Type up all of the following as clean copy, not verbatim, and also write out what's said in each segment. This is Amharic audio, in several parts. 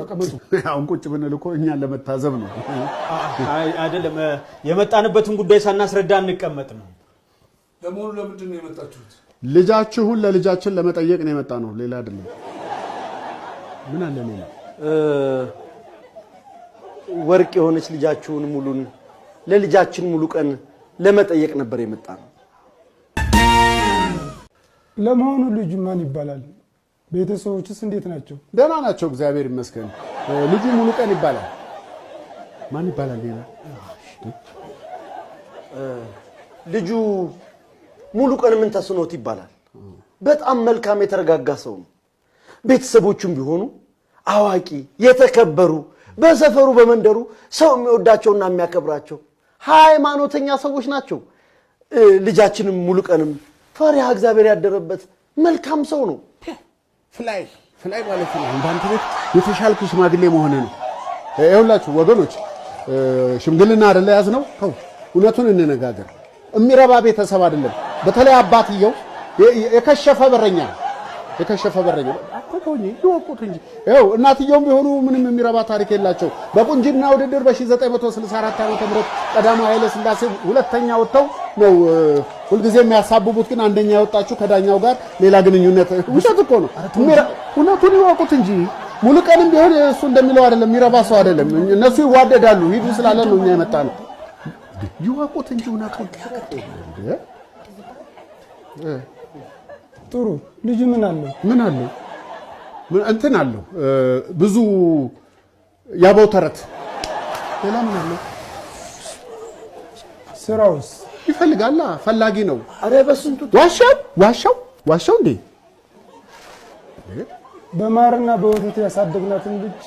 ተቀመጡ። አሁን ቁጭ ብንል እኮ እኛን ለመታዘብ ነው። አይ አይደለም፣ የመጣንበትን ጉዳይ ሳናስረዳ አንቀመጥም። ለመሆኑ ለምንድን ነው የመጣችሁት? ልጃችሁን ለልጃችን ለመጠየቅ ነው የመጣነው፣ ሌላ አይደለም። ምን አለ ሌላ? ወርቅ የሆነች ልጃችሁን ሙሉን ለልጃችን ሙሉ ቀን ለመጠየቅ ነበር የመጣነው። ለመሆኑ ልጁ ማን ይባላል? ቤተሰቦችስ እንዴት ናቸው? ደህና ናቸው፣ እግዚአብሔር ይመስገን። ልጁ ሙሉ ቀን ይባላል። ማን ይባላል ሌላ? ልጁ ሙሉ ቀን ምን ተስኖት ይባላል። በጣም መልካም የተረጋጋ ሰው ነው። ቤተሰቦቹም ቢሆኑ አዋቂ፣ የተከበሩ፣ በሰፈሩ በመንደሩ ሰው የሚወዳቸውና የሚያከብራቸው ሃይማኖተኛ ሰዎች ናቸው። ልጃችንም ሙሉ ቀንም ፈሪሃ እግዚአብሔር ያደረበት መልካም ሰው ነው። ፍላይ ፍላይ ማለት ነው። እንዳንተ ቤት የተሻልክ ሽማግሌ መሆን ነው። ይኸውላችሁ ወገኖች፣ ሽምግልና አይደለ ያዝነው። ተው እውነቱን እንነጋገር። የሚረባ ቤተሰብ አይደለም። በተለይ አባትየው የከሸፈ በረኛ የከሸፈ በረኛ አትተውኝ፣ ይወቁት እንጂ። ይኸው እናትየውም ቢሆኑ ምንም የሚረባ ታሪክ የላቸው። በቁንጅና ውድድር በ1964 ዓመተ ምህረት ቀዳማዊ ኃይለ ሥላሴ ሁለተኛ ወጥተው ነው ሁልጊዜ የሚያሳብቡት። ግን አንደኛ የወጣችሁ ከዳኛው ጋር ሌላ ግንኙነት ውሸት እኮ ነው። እውነቱን ይወቁት እንጂ ሙሉ ቀንም ቢሆን እሱ እንደሚለው አይደለም፣ የሚረባ ሰው አይደለም። እነሱ ይዋደዳሉ። ሂዱ ስላለ ነው እኛ የመጣነው። ይወቁት እንጂ እውነቱን። ጥሩ ልጁ ምን አለው? ምን አለው? እንትን አለው ብዙ ያበው ተረት። ሌላ ምን አለው? ስራውስ? ይፈልጋላ፣ ፈላጊ ነው። አረ በስንቱ ዋሻው ዋሻው ዋሻው እንዴ! በማርና በወተት ያሳደግናትን ልጅ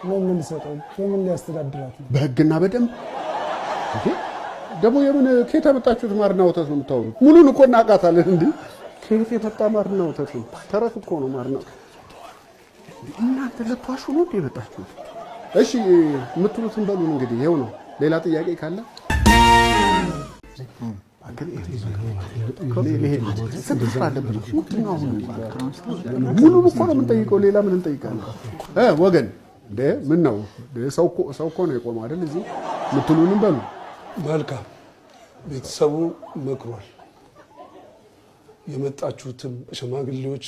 ነው የምንሰጠው። በምን ሊያስተዳድራት ነው? በህግና በደንብ። እንዴ ደግሞ የምን ከየት ያመጣችሁት ማርና ወተት ነው የምታወሩት? ሙሉን እኮ እናውቃታለን። እንዴ ከየት የመጣ ማርና ወተት ነው? ተረት እኮ ነው ማርና። እናንተ ልትዋሹ ነው እንዴ የመጣችሁት? እሺ የምትሉትን በሉን እንግዲህ ይኸው ነው። ሌላ ጥያቄ ካለ ሙሉን እኮ ነው የምንጠይቀው። ሌላ ምን እንጠይቃለን? ወገን እንዴ ምን ነው ሰው እኮ ነው የቆመው አይደል? እዚህ የምትሉንም በሉ። መልካም ቤተሰቡ መክሯል። የመጣችሁትም ሽማግሌዎች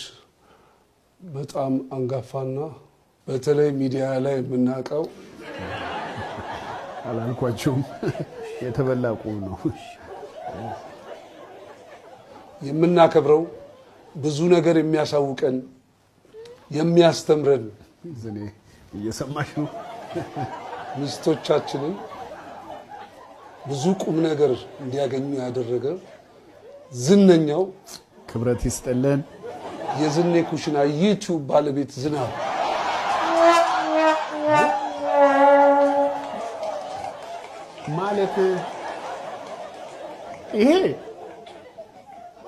በጣም አንጋፋና በተለይ ሚዲያ ላይ የምናውቀው አላልኳቸውም፣ የተበላ ቁም ነው የምናከብረው፣ ብዙ ነገር የሚያሳውቀን የሚያስተምረን ዝኔ እየሰማሽ ነው። ሚስቶቻችንን ብዙ ቁም ነገር እንዲያገኙ ያደረገ ዝነኛው ክብረት ይስጥልን የዝኔ ኩሽና ዩቲዩብ ባለቤት ዝናብ ማለት ይሄ።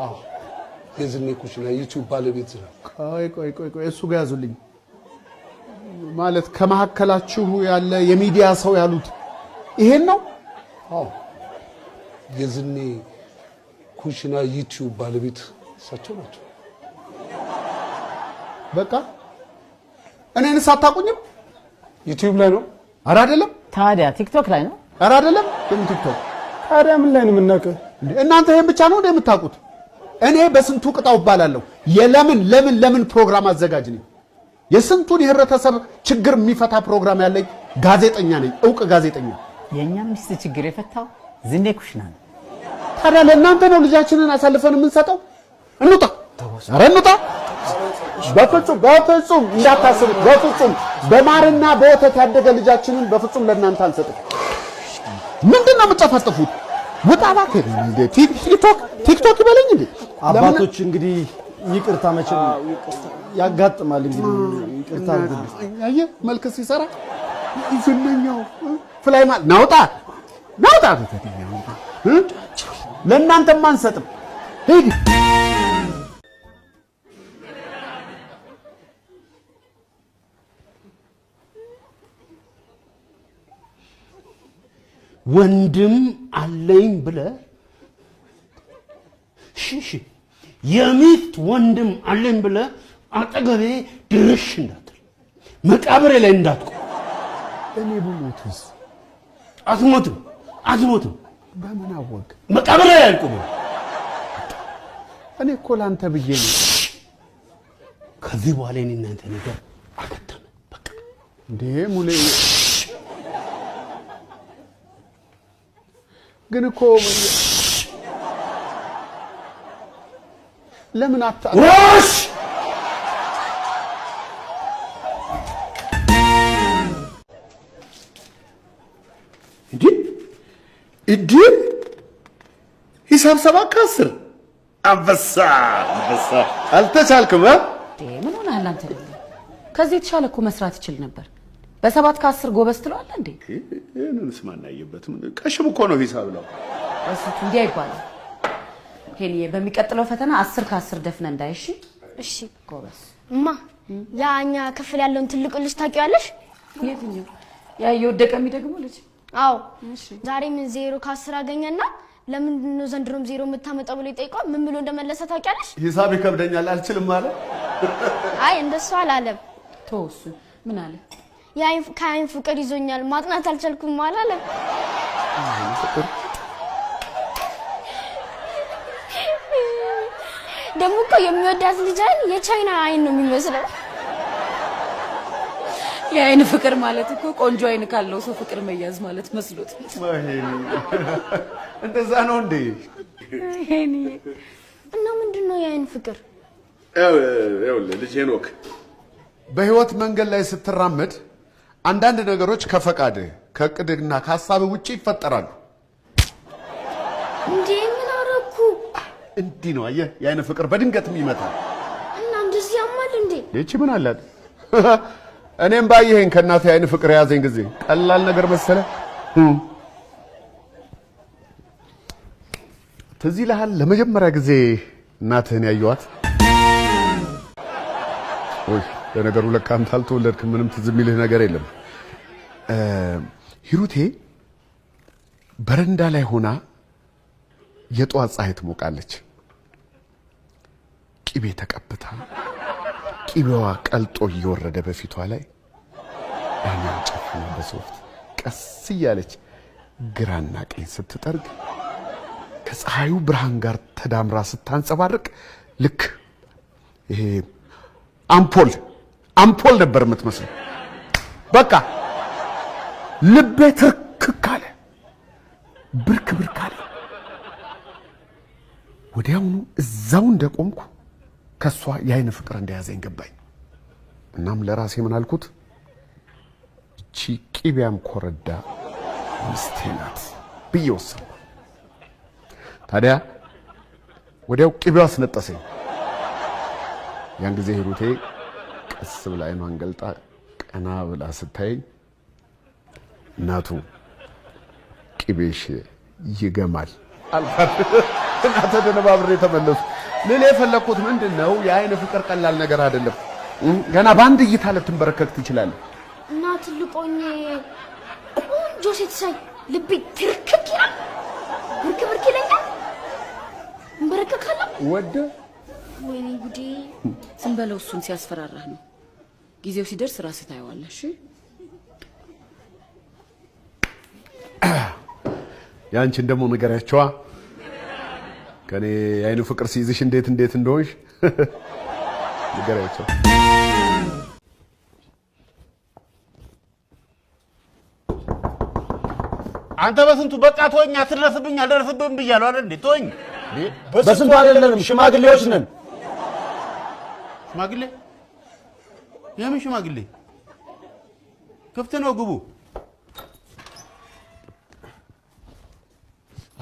አዎ የዝኔ ኩሽና ዩቲዩብ ባለቤት ዝናብ። ቆይ ቆይ ቆይ ቆይ እሱ ጋር ያዙልኝ። ማለት ከመሀከላችሁ ያለ የሚዲያ ሰው ያሉት ይሄን ነው? አዎ የዝኔ ኩሽና ዩቲዩብ ባለቤት እሳቸው ናቸው። በቃ እኔንስ አታውቁኝም? ዩቲዩብ ላይ ነው? ኧረ አይደለም። ታዲያ ቲክቶክ ላይ ነው? ኧረ አይደለም። ምን ቲክቶክ? ታዲያ ምን ላይ ነው የምናውቀው? እናንተ ይሄን ብቻ ነው እንደ የምታውቁት? እኔ በስንቱ ቅጣው እባላለሁ። የለምን ለምን ለምን ፕሮግራም አዘጋጅ ነኝ። የስንቱን የህብረተሰብ ችግር የሚፈታ ፕሮግራም ያለኝ ጋዜጠኛ ነኝ፣ እውቅ ጋዜጠኛ። የእኛ ሚስት ችግር የፈታው ዝኔ ኩሽና ነው። ታዲያ ለእናንተ ነው ልጃችንን አሳልፈን የምንሰጠው? እንውጣ! ኧረ እንውጣ! በፍጹም በፍጹም እንዳታስቡት፣ በፍጹም በማርና በወተት ያደገ ልጃችንን በፍጹም ለእናንተ አንሰጥም። ምንድን ነው የምትጨፋጨፉት? ውጣ እባክህ! ቲክቶክ ቲክቶክ ይበለኝ እንዴ! አባቶች እንግዲህ ይቅርታ መቼም ያጋጥማል። እንግዲህ ይቅርታ አድርጉልኝ። አየህ መልክ ሲሰራ ዝነኛው ፍላይ ማለት ናውጣ ናውጣ። ለእናንተማ አንሰጥም። ሂድ። ወንድም አለኝ ብለህ ሽሽ የሚስት ወንድም አለኝ ብለህ አጠገቤ ድርሽ እንዳትል። መቃብሬ ላይ እንዳትቆም። እኔ ብሞትስ? አትሞትም፣ አትሞትም። በምን አወቅ? መቃብሬ ላይ አልቆምም። እኔ እኮ ላንተ ብዬ ነው። ከዚህ በኋላ የእኔ እናንተ ነገር አከተመ። በቃ እንዴ ሙሌ፣ ግን እኮ ለምን አታ ወሽ እንዴ እንዴ ሂሳብ 7 ከ10። አንበሳ አንበሳ፣ አልተቻልክም እ? ምን ሆነሃል አንተ ደግሞ? ከዚህ የተሻለ እኮ መስራት ይችል ነበር። በ7 ከ10 ጎበዝ ትለዋለህ እንዴ? ይህንንስ ማን አየበትም? ቀሽም እኮ ነው ሂሳብ ነው። በስንቱ እንዲህ አይባልም። ሄኒዬ፣ በሚቀጥለው ፈተና 10 ከ10 ደፍነህ እንዳይ። እሺ? እሺ። ጎበዝ። እማ፣ ያ እኛ ክፍል ያለውን ትልቁ ልጅ ታውቂዋለሽ? የትኛው? ያ እየወደቀ የሚደግመው ልጅ? አዎ። ዛሬም 0 ከ10 አገኘና ለምንድን ነው ዘንድሮም 0 የምታመጣው ብሎ ይጠይቀዋል። ምን ብሎ እንደመለሰ ታውቂያለሽ? ሂሳብ ይከብደኛል አልችልም አለ። አይ፣ እንደሱ አላለም። ተው እሱን። ምን አለ? ከአይን ፍቅር ይዞኛል፣ ማጥናት አልቻልኩም አላለም። ደግሞ እኮ የሚወዳት ልጅ አይን የቻይና አይን ነው የሚመስለው። የአይን ፍቅር ማለት እኮ ቆንጆ አይን ካለው ሰው ፍቅር መያዝ ማለት መስሎት። እንደዛ ነው እንዴ? እና ምንድን ነው የአይን ፍቅር? ይኸውልህ ልጅ ሄኖክ፣ በህይወት መንገድ ላይ ስትራመድ አንዳንድ ነገሮች ከፈቃድህ፣ ከእቅድና ከሀሳብህ ውጭ ይፈጠራሉ። እንዴ፣ ምን አደረኩ? እንዲህ ነው አየህ፣ የአይን ፍቅር በድንገትም ይመታል። እና እንደዚህ ያማል እንዴ? ይቺ ምን አላት? እኔም ባየኸኝ ከእናቴ የአይን ፍቅር የያዘኝ ጊዜ ቀላል ነገር መሰለ? ትዝ ይልሃል ለመጀመሪያ ጊዜ እናትህን ያየኋት? ውይ፣ ለነገሩ ለካ አንተ አልተወለድክም፣ ምንም ትዝ የሚልህ ነገር የለም። ሂሩቴ በረንዳ ላይ ሆና የጠዋት ፀሐይ ትሞቃለች። ቂቤ ተቀብታ፣ ቂቤዋ ቀልጦ እየወረደ በፊቷ ላይ፣ ዓይኗን ጨፍና በሶፍት ቀስ እያለች ግራና ቀኝ ስትጠርግ፣ ከፀሐዩ ብርሃን ጋር ተዳምራ ስታንጸባርቅ ልክ ይሄ አምፖል አምፖል ነበር የምትመስለው። በቃ ልቤ ትርክክ አለ፣ ብርክ ብርክ አለ። ወዲያውኑ እዛው እንደቆምኩ ከእሷ የአይን ፍቅር እንደያዘኝ ገባኝ። እናም ለራሴ ምን አልኩት? እቺ ቂቢያም ኮረዳ ሚስቴ ናት ብዬ ወሰንኩ። ታዲያ ወዲያው ቂቤው አስነጠሰኝ። ያን ጊዜ ሂሩቴ ቀስ ብላ አይኗን ገልጣ ቀና ብላ ስታየኝ እናቱ ቂቤሽ ይገማል አልኳት እና ተደነባብሬ ተመለሱ። ልል የፈለግኩት ምንድን ነው፣ የአይን ፍቅር ቀላል ነገር አይደለም። ገና በአንድ እይታ ልትንበረከክ ትችላለህ። እና ትልቅ ሆኜ ቆንጆ ሴት ሳይ ልቤ ትርክክ ይላል፣ ብርክ ብርክ ይለኛል፣ እንበረከካለሁ። ወደ ወይኔ ጉዴ! ዝም በለው፣ እሱን ሲያስፈራራህ ነው። ጊዜው ሲደርስ ራስህ ታየዋለህ። እሺ? ያንቺን ደግሞ ንገሪያቸዋ። ከኔ የአይን ፍቅር ሲይዝሽ እንዴት እንዴት እንደሆንሽ ንገሪያቸው። አንተ በስንቱ በቃ ተወኝ፣ አትድረስብኝ፣ አልደረስብህም ብያለሁ አይደል እንዴ? ተወኝ። በስንቱ አይደለንም፣ ሽማግሌዎች ነን። ሽማግሌ? የምን ሽማግሌ? ክፍት ነው፣ ግቡ።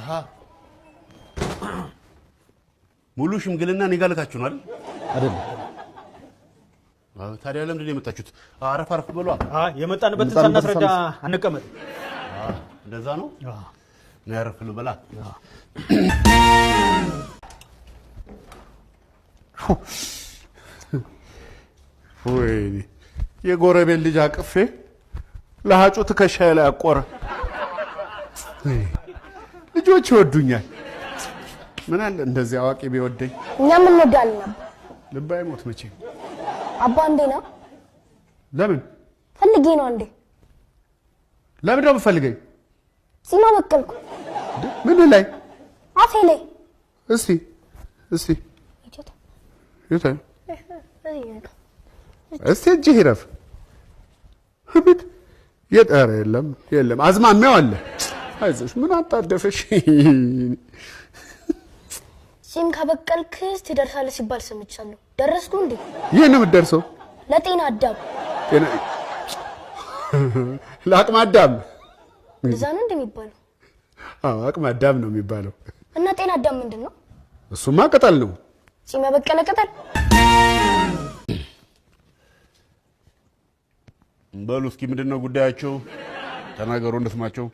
አሃ፣ ሙሉ ሽምግልና እኔ ጋር ልካችሁ ነው አይደል? አይደለም። አዎ፣ ታዲያ ለምንድን ነው የመጣችሁት? አረፍ አረፍ በሏ። የመጣንበትን ሳናስረዳ አንቀመጥም። እንደዛ ነው። እኔ አረፍ ልበላ። ወይኔ፣ የጎረቤት ልጅ አቅፌ ለሀጩ ትከሻዬ ላይ አቆረ። ልጆች ይወዱኛል። ምን አለ እንደዚህ አዋቂ ቢወደኝ። እኛም እንወዳለን አባ። ልብ አይሞት መቼም። አባ እንዴ ነው? ለምን ፈልጌ ነው እንዴ? ለምን ነው የምትፈልገኝ? ጺም አበቀልኩ። ምን ላይ? አፌ ላይ። እስቲ እስቲ እስቲ እጅህ ይረፍ። ቤት የጠረ የለም የለም፣ አዝማሚያው አለ። አይዞሽ፣ ምን አጣደፈሽ? ጺም ካበቀልክ ትደርሳለህ ሲባል ሰምቻለሁ። ደረስኩ እንዴ? ይህ ነው የምትደርሰው። ለጤና አዳም ጤና ለአቅመ አዳም እዛ ነው እንደሚባለው? አዎ አቅመ አዳም ነው የሚባለው። እና ጤና አዳም ምንድን ነው? እሱማ ቅጠል ነው። ጺም ያበቀለ ቅጠል። በሉ እስኪ ምንድን ነው ጉዳያቸው? ተናገሩ እንስማቸው።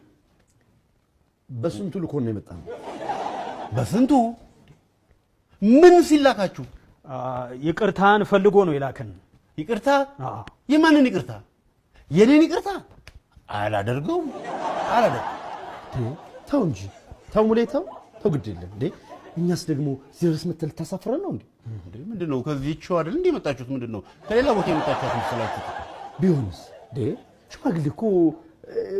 በስንቱ ልኮ ነው የመጣነው? በስንቱ ምን ሲላካችሁ? ይቅርታን ፈልጎ ነው የላከን። ይቅርታ? የማንን ይቅርታ? የኔን ይቅርታ አላደርገውም፣ አላደርገውም። ተው እንጂ ተው ሙሌ ተው ተው፣ ግድ የለም እንዴ። እኛስ ደግሞ እዚህ ድረስ መተህ ልታሳፍረን ነው እንዴ? ምንድን ነው ከዚህችው አይደል እንዴ የመጣችሁት? ምንድን ነው ከሌላ ቦታ የመጣችሁት መሰላችሁት? ቢሆንስ እንዴ ሽማግሌ እኮ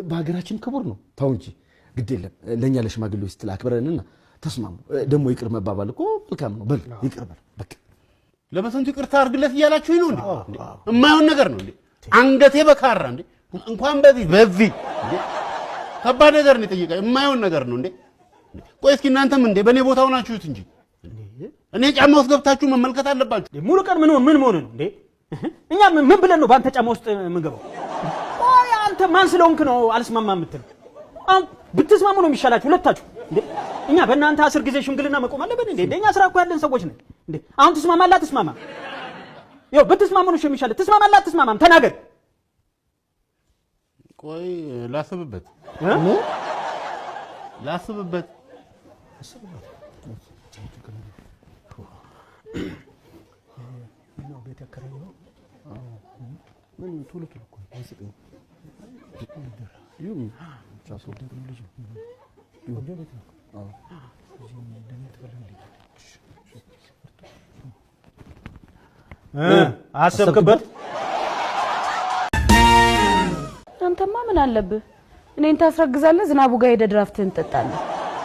በሀገራችን ክቡር ነው። ተው እንጂ ግድ የለም። ለእኛ ለሽማግሌዎች ስትል አክብረንና ተስማሙ። ደግሞ ይቅር መባባል እኮ መልካም ነው። በል ይቅር በል በቃ። ለበስንቱ ይቅርታ አድርግለት እያላችሁኝ ነው እንዴ? የማይሆን ነገር ነው እንዴ? አንገቴ በካራ እንዴ! እንኳን በዚህ በዚህ እንዴ ከባድ ነገር ነው የጠየቀኝ። የማይሆን ነገር ነው እንዴ? ቆይ እስኪ እናንተም እንዴ በእኔ ቦታ ሆናችሁት እንጂ እኔ ጫማ ውስጥ ገብታችሁ መመልከት አለባችሁ። ሙሉ ቀን ምን ምን መሆኑ ነው እንዴ? እኛ ምን ብለን ነው በአንተ ጫማ ውስጥ የምንገባው? ቆይ አንተ ማን ስለሆንክ ነው አልስማማ የምትለው? አሁን ብትስማሙ ነው የሚሻላችሁ ሁለታችሁ። እንዴ እኛ በእናንተ 10 ጊዜ ሽምግልና መቆም አለብን እንዴ? እንደኛ ስራ እኮ ያለን ሰዎች ነን እንዴ። አሁን ትስማማለህ አትስማማም? ይኸው ብትስማሙ ነው የሚሻለው። ትስማማለህ አትስማማም? ተናገር። ቆይ ላስብበት፣ ላስብበት። አሰብክበት? አንተማ ምን አለብህ? እኔን ታስረግዛለህ፣ ዝናቡ ጋር ሄደህ ድራፍትህን ትጠጣለህ።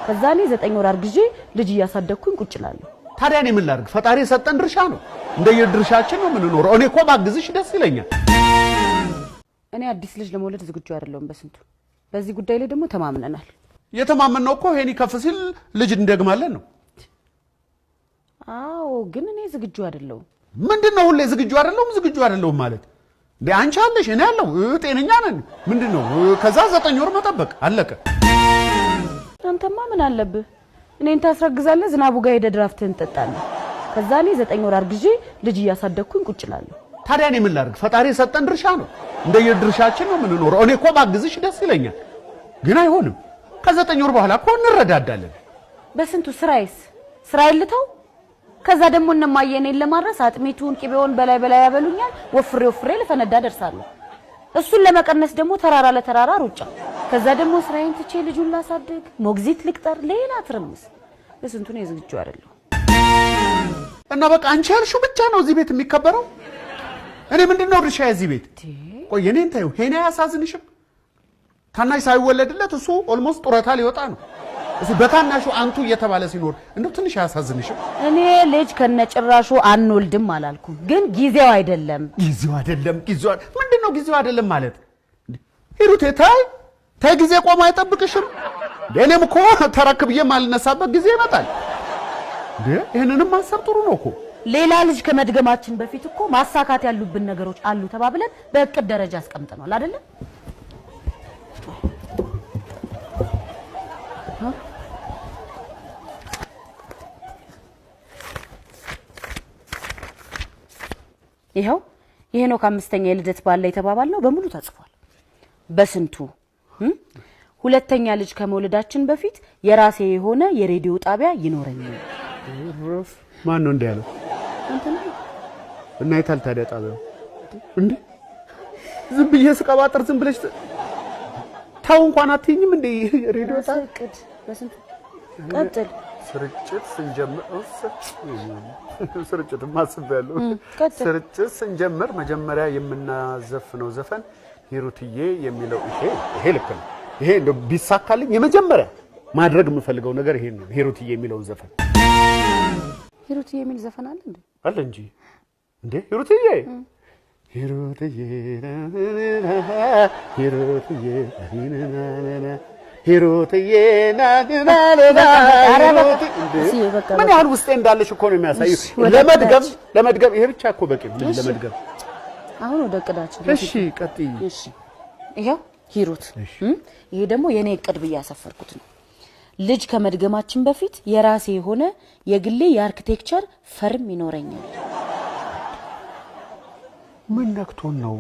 ከዛ እኔ 9 ወር አርግዤ ልጅ እያሳደግኩኝ ቁጭ እላለሁ። ታዲያ እኔ ምን ላድርግ? ፈጣሪ የሰጠን ድርሻ ነው። እንደየድርሻችን ነው የምንኖረው። እኔ እኮ ባግዝሽ ደስ ይለኛል። እኔ አዲስ ልጅ ለመውለድ ዝግጁ አይደለሁም በስንቱ። በዚህ ጉዳይ ላይ ደግሞ ተማምነናል። የተማመንነው እኮ ሄኒ ከፍ ሲል ልጅ እንደግማለን ነው። አዎ፣ ግን እኔ ዝግጁ አይደለሁም። ምንድነው ሁሌ ዝግጁ አይደለሁም ዝግጁ አይደለሁም ማለት እንዴ? አንቺ አለሽ እኔ አለሁ፣ ጤነኛ ነን። ምንድነው ከዛ 9 ወር መጠበቅ አለቀ። አንተማ ምን አለብህ? እኔን ታስረግዛለህ፣ ዝናቡ ጋር ሄደህ ድራፍትህን ትጠጣለህ። ከዛ እኔ 9 ወር አርግዤ ልጅ እያሳደግኩኝ ቁጭ እላለሁ። ታዲያ እኔ ምን ላድርግ? ፈጣሪ የሰጠን ድርሻ ነው። እንደየድርሻችን ነው የምንኖረው። እኔ እኮ ባግዝሽ ደስ ይለኛል፣ ግን አይሆንም። ከ9 ወር በኋላ እኮ እንረዳዳለን። በስንቱ ስራዬስ ስራዬን ልተው? ከዛ ደግሞ እነማዬ እኔን ለማድረስ አጥሚቱን ቅቤውን በላይ በላይ ያበሉኛል። ወፍሬ ወፍሬ ልፈነዳ ደርሳለሁ። እሱን ለመቀነስ ደግሞ ተራራ ለተራራ ሩጫ። ከዛ ደግሞ ስራዬን ትቼ ልጁን ላሳድግ፣ ሞግዚት ልቅጠር፣ ሌላ ትርምስ። በስንቱ ነው ዝግጁ አይደለሁ። እና በቃ አንቺ ያልሽው ብቻ ነው እዚህ ቤት የሚከበረው? እኔ ምንድነው ድርሻዬ እዚህ ቤት? ቆይ እኔን ተይው፣ ሄኔ አያሳዝንሽም? ታናሽ ሳይወለድለት እሱ almost ጡረታ ሊወጣ ነው። እሱ በታናሹ አንቱ እየተባለ ሲኖር እንደው ትንሽ አያሳዝንሽም? እኔ ልጅ ከነጭራሹ አንወልድም አላልኩም፣ ግን ጊዜው አይደለም። ጊዜው አይደለም። ጊዜው ምንድነው ጊዜው አይደለም ማለት? ሂሩቴ ታይ ታይ፣ ጊዜ ቆሞ አይጠብቅሽም። እኔም እኮ ተረክብዬ የማልነሳበት ጊዜ ይመጣል። እንዴ ይሄንንም ማሰብ ጥሩ ነው እኮ። ሌላ ልጅ ከመድገማችን በፊት እኮ ማሳካት ያሉብን ነገሮች አሉ ተባብለን በእቅድ ደረጃ አስቀምጠናል አይደለም? ይኸው ይሄ ነው ከአምስተኛ የልደት በዓል ላይ የተባባልነው በሙሉ ተጽፏል። በስንቱ ሁለተኛ ልጅ ከመውለዳችን በፊት የራሴ የሆነ የሬዲዮ ጣቢያ ይኖረኛል። ማን ነው እንደ ያለው? አንተ ነህ። እና የታል ታዲያ ጣቢያው? እንዴ ዝም ብዬ ስቀባጥር ዝም ብለሽ ተው እንኳን አትይኝም እንዴ? ሬዲዮ ጣቢያ እቅድ በስንቱ ቀጥል። ስርጭት ስንጀምር ስርጭት ማስበያለሁ። ስርጭት ስንጀምር መጀመሪያ የምናዘፍነው ዘፈን ሂሩትዬ የሚለው ይሄ ልክ ነው። ይሄ እንደው ቢሳካልኝ የመጀመሪያ ማድረግ የምፈልገው ነገር ይሄ ነው። ሂሩትዬ የሚለውን ዘፈን። ሂሩትዬ የሚል ዘፈን አለ እንዴ? አለ እንጂ እንዴ። ሂሩትዬ ሂሩትዬ ሂሩትዬ ሂሩትዬ ምን ያህል ውስጤ እንዳለሽ እኮ ነው የሚያሳየው። ለመድገም ለመድገም ይሄ ብቻ እኮ በቂ ነው ለመድገም። አሁን ወደ እቅዳችን። እሺ ቀጥይ። እሺ ይሄው ሂሩት፣ ይሄ ደግሞ የኔ እቅድ ብዬ ያሰፈርኩት ነው። ልጅ ከመድገማችን በፊት የራሴ የሆነ የግሌ የ architecture firm ይኖረኛል። ምን ነክቶን ነው?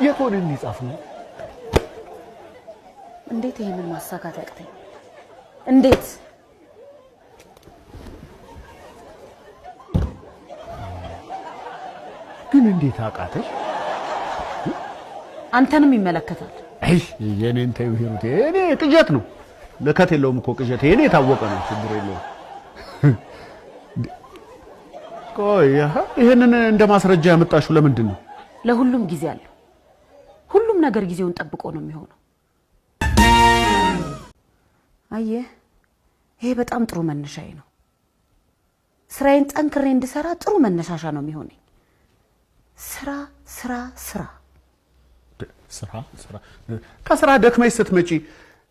የት ሆነን የጻፍነው? እንዴት ይሄንን ማሳካት ያቅተኝ? እንዴት? ግን እንዴት አቃተሽ? አንተንም ይመለከታል። አይ የኔን ተይው ሂሩት፣ የኔ ቅዠት ነው። ለከት የለውም እኮ ቅዠት። የኔ የታወቀ ነው፣ ችግር የለውም። ቆይ ይሄንን እንደ ማስረጃ ያመጣሽው ለምንድን ነው? ለሁሉም ጊዜ አለው። ሁሉም ነገር ጊዜውን ጠብቆ ነው የሚሆነው። አየህ፣ ይሄ በጣም ጥሩ መነሻዬ ነው። ስራዬን ጠንክሬ እንድሰራ ጥሩ መነሻሻ ነው የሚሆነኝ። ስራ ስራ ስራ ስራ ስራ። ከስራ ደክመሽ ስትመጪ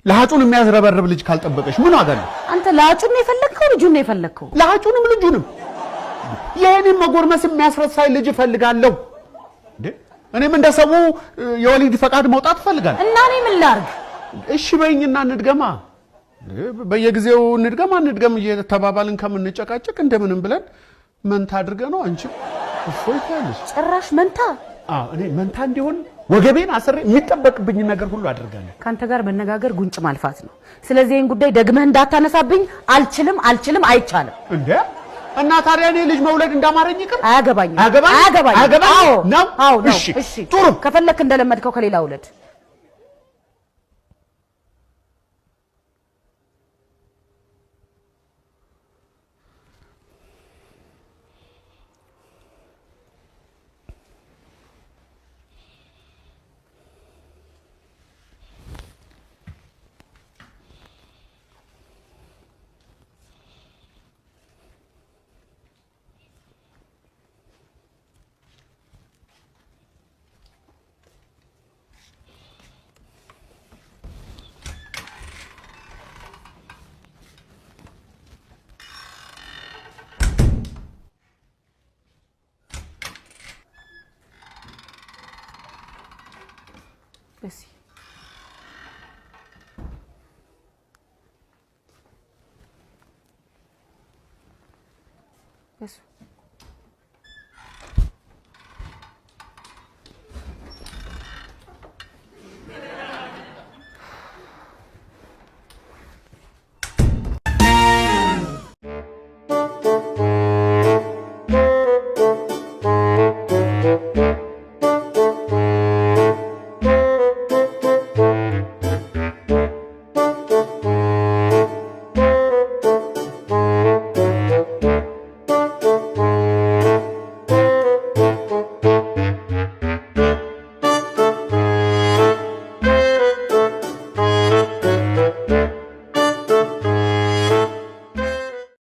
ለሃጩን የሚያዝረበርብ ልጅ ካልጠበቀሽ ምን ዋጋ አለው? አንተ ለሃጩን ነው የፈለግከው? ልጁን ነው የፈለግከው? ለሃጩንም ልጁንም። የእኔን መጎርመስ የሚያስረሳኝ ልጅ እፈልጋለሁ። እንዴ እኔም እንደ ሰው የወሊድ ፈቃድ መውጣት እፈልጋለሁ። እና እኔ ምን ላድርግ? እሺ በይኝና እንድገማ። በየጊዜው እንድገማ እንድገም እየተባባልን ከምንጨቃጨቅ እንደምንም ብለን መንታ አድርገ ነው አንቺ እፎይ ትያለሽ። ጭራሽ መንታ? አዎ እኔ መንታ እንዲሆን ወገቤን አስሬ የሚጠበቅብኝ ነገር ሁሉ አድርጋለሁ። ካንተ ጋር መነጋገር ጉንጭ ማልፋት ነው። ስለዚህ ይሄን ጉዳይ ደግመህ እንዳታነሳብኝ። አልችልም፣ አልችልም፣ አይቻልም። እንዴ እና ታዲያ እኔ ልጅ መውለድ እንዳማረኝ ይቅር? አያገባኝም፣ አያገባኝም፣ አያገባኝም። ነው? አዎ ነው። እሺ እሺ ጥሩ። ከፈለክ እንደለመድከው ከሌላ ውለድ።